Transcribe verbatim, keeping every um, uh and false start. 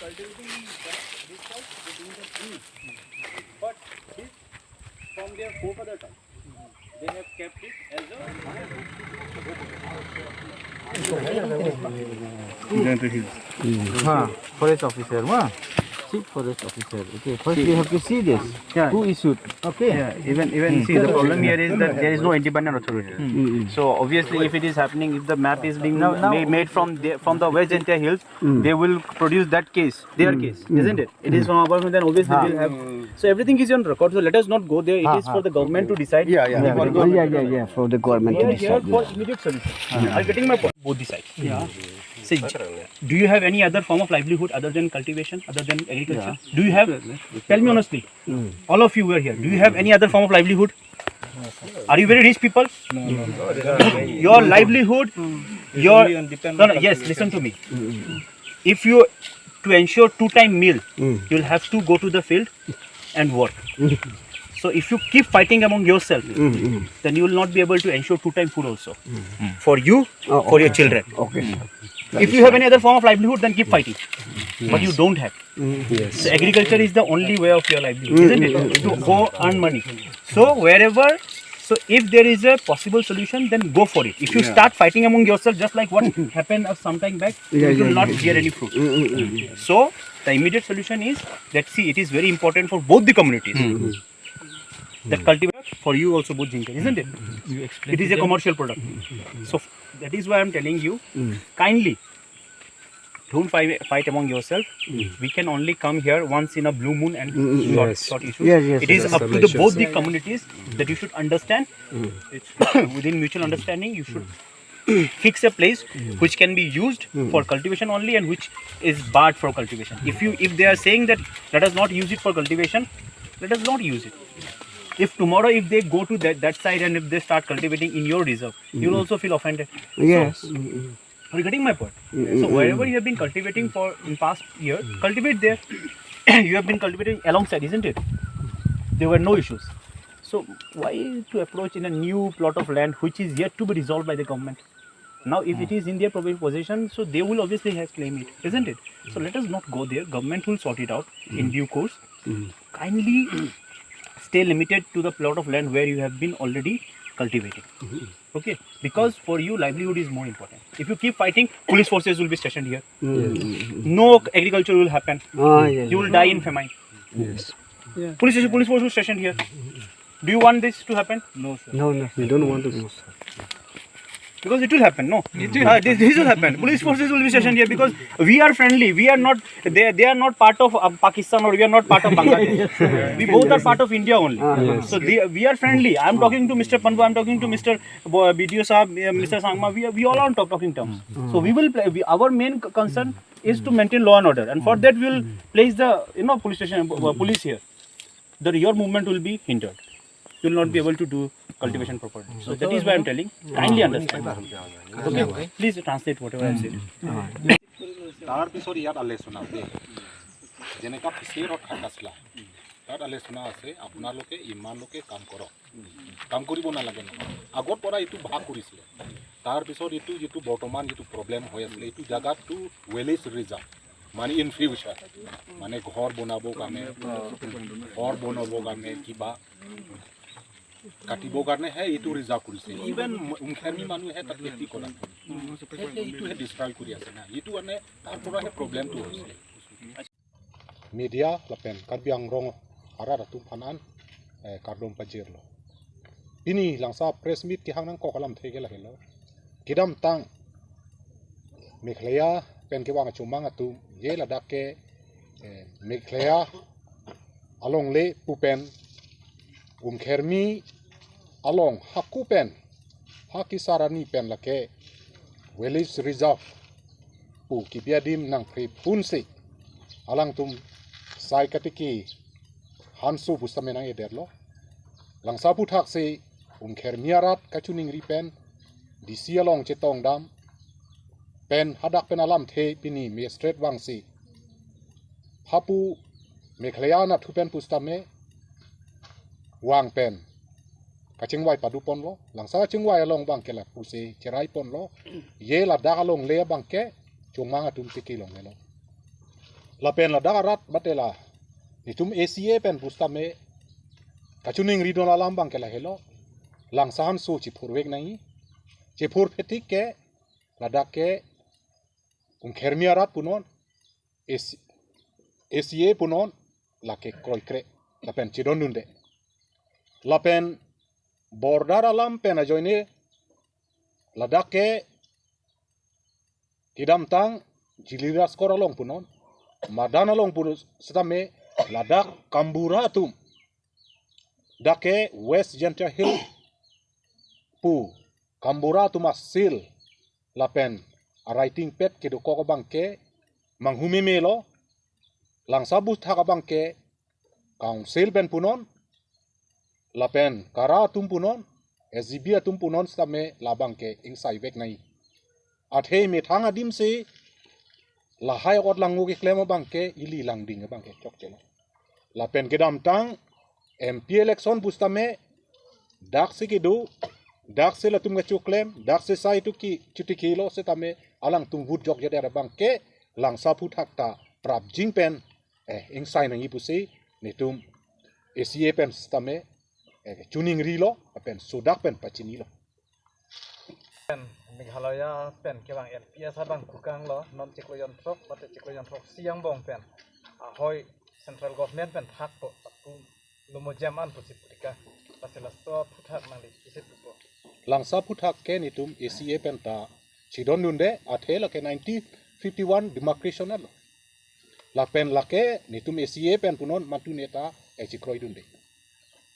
Cultivating this side, they doing the tree. But this from their forefather time, they have kept it as a हाँ, forest officer, हाँ, chief forest officer. Okay, first we have to see this. Yeah. Who issued? Okay. Yeah, even even see, the problem here is that there is no independent authority. So obviously, if it is happening, if the map is being Now- now- ma- made from the, from the West Jaintia Hills, they will produce that case, their case, isn't it? It is from our, then obviously we'll have. So everything is on record. So let us not go there. It is for the government to decide. Yeah, yeah. Yeah, yeah, yeah, yeah, for the government We to are here decide. for Yeah. immediate solution. Are you getting my point? Both the sides. Yeah. See, do you have any other form of livelihood other than cultivation, other than agriculture? Do you have? Tell me honestly. All of you who are here. Do you have any other form of livelihood? Are you very rich people? Your livelihood, your no, no, yes. Listen to me. If you to ensure two-time meal, you'll have to go to the field and work. So if you keep fighting among yourself, then you will not be able to ensure two-time food also for you, for your children. Okay. If you have any other form of livelihood, then keep fighting. But you don't have. So agriculture is the only way of your livelihood, isn't it? To go earn money. So wherever, so if there is a possible solution, then go for it. If you start fighting among yourself, just like what happened a some time back, it will not bear any fruit. So the immediate solution is that, see, it is very important for both the communities. The cultivator for you also, both Jingke, isn't it? It is a commercial product. So that is why I'm telling you, kindly don't fight, fight among yourself. We can only come here once in a blue moon and sort, sort issues. Yes, yes, It is up to the both the communities that you should understand. Within mutual understanding, you should fix a place which can be used for cultivation only and which is barred for cultivation. If you, if they are saying that let us not use it for cultivation, let us not use it. If tomorrow, if they go to that, that side and if they start cultivating in your reserve, you will also feel offended. Yes. Are you getting my point? So wherever you have been cultivating for in past year, cultivate there. You have been cultivating alongside, isn't it? There were no issues. So why to approach in a new plot of land which is yet to be resolved by the government? Now, if it is in their proper possession, so they will obviously have claim it, isn't it? So let us not go there. Government will sort it out in due course. Kindly stay limited to the plot of land where you have been already cultivating. Okay, because for you, livelihood is more important. If you keep fighting, police forces will be stationed here. No agriculture will happen. Ah, yes. You will die in famine. Yes. Police, police force will station here. Do you want this to happen? No, sir. No, no, we don't want to know. Because it will happen, no? Ah, this, this will happen. Police forces will be stationed here because we are friendly. We are not. They, they are not part of uh, Pakistan, or we are not part of Bangladesh. We both are part of India only. So they, we are friendly. I'm talking to Mister Panbu. I'm talking to Mister Bo- B D O Saab, uh, Mister Sangma. We, are- we all are on top talking terms. So we will play. We, our main c- concern is to maintain law and order, and for that we will place the, you know, police station, uh, police here. That your movement will be hindered. You will not be able to do cultivation properly. So that is why I'm telling. Kindly understand. Okay? Please translate whatever I said. তাৰ পিছত ইয়াত আলোচনা দেই, যেনেকা ফিচাৰীত থাকাছিলা, তাত আলোচনা আছে, আপোনালোকে ইমানলৈকে কাম কৰক, কাম কৰিব নালাগে নহয়। আগৰ পৰা এইটো ভাগ কৰিছিলে, তাৰ পিছত এইটো যিটো বৰ্তমান যিটো প্ৰব্লেম হৈ আছিলে, এইটো জাগাটো ভিলেজ ৰিজাৰ্ভ, মানে ইন ফিউচাৰ, মানে ঘৰ বনাবৰ কাৰণে, ঘৰ বনাবৰ কাৰণে কিবা কাটিবৰ কাৰণেহে এইটো ৰিজাৰ্ভ কৰিছে। ইভেন উমখেৰমি মানুহে তাত খেতি কৰা নাই। সেই- সেই এইটোহে ডিষ্ট্ৰয় কৰি আছে না, এইটো কাৰণে তাৰ পৰাহে প্ৰব্লেমটো হৈছে। Media lapen Karbi Anglong arat atum aphan an eh, kardom pajirlo. Pini langsa press meet kehang nangkok alamthe ke lahelo. Kedamtang Meghalaya pen kevang achomang atum ye ladak ke eh, Meghalaya alongle pu pen Umkhermi along haku pen ha kesar arni pen lake village reserve pu kebi adim nangpre phunsi alangtum sai katiki hanso pu sitame nang-edetlo. Langsa aphuthaksi Umkhermi arat kachiningri pen D C along chetongdam pen hadak pen alamthe pini magistrate vangsi hapu Meghalaya anatthu pen pusitame vang pen kachingvai paduponlo, langsa kachingvai along abangke lapusi cheraiponlo, ye ladak alongle abangke chomang atum tiki longlelo. Lapen ladak arat batela, itum A C A pen pusitame kachiningri dun alam abangke lahelo. Langsahan so chiphurvek nangji. Chiphurphe tik ke ladak ke Kungkhermi arat punon, A C, A C A punon, lake kroikre lapen chidondunde. Lapen border alam pen ajoine ladak ke kedamtang Jili Raskor along punon, Madan along punon sitame ladak Kambura atum, dak ke West Jaintia Hill pu Kambura atum a-seal lapen a-writing pad kedokok abangke manghumeme lo. Langsa aphuthak abangke Council pen punon, lapen KARA atum punon, S G B atum punon sitame labangke ingsaivek nangji. Athe methang adim si lahai ot langno keklem abangke ili langding abangke chokchelo. Lapen kedamtang M P election pusitame daksi kedo, daksi latum kachoklem, daksi sai tu ki chuti kilo sitame alangtum vote jokjedet abangke Langsa aphuthak ta prapjin pen, eh, ingsai nangji pusi netum A C A pen sitame, eh, chiningrilo, pen sudak pen pachinilo. Pen Meghalaya pen kevang L P S abang kukang lo, non chiklo jonthrok, bate chiklo jonthrok siang bong pen ahoi central government pen thakpo, apu lumo jam an pusi putika, base laso aphuthak nangli isi pupo. Langsa aphuthak ke netum A C A pen ta chidondunde, athe lake nineteen fifty-one demarcation alo. Lapen lake netum A C A pen punon mantu neta, eh, chikroidunde.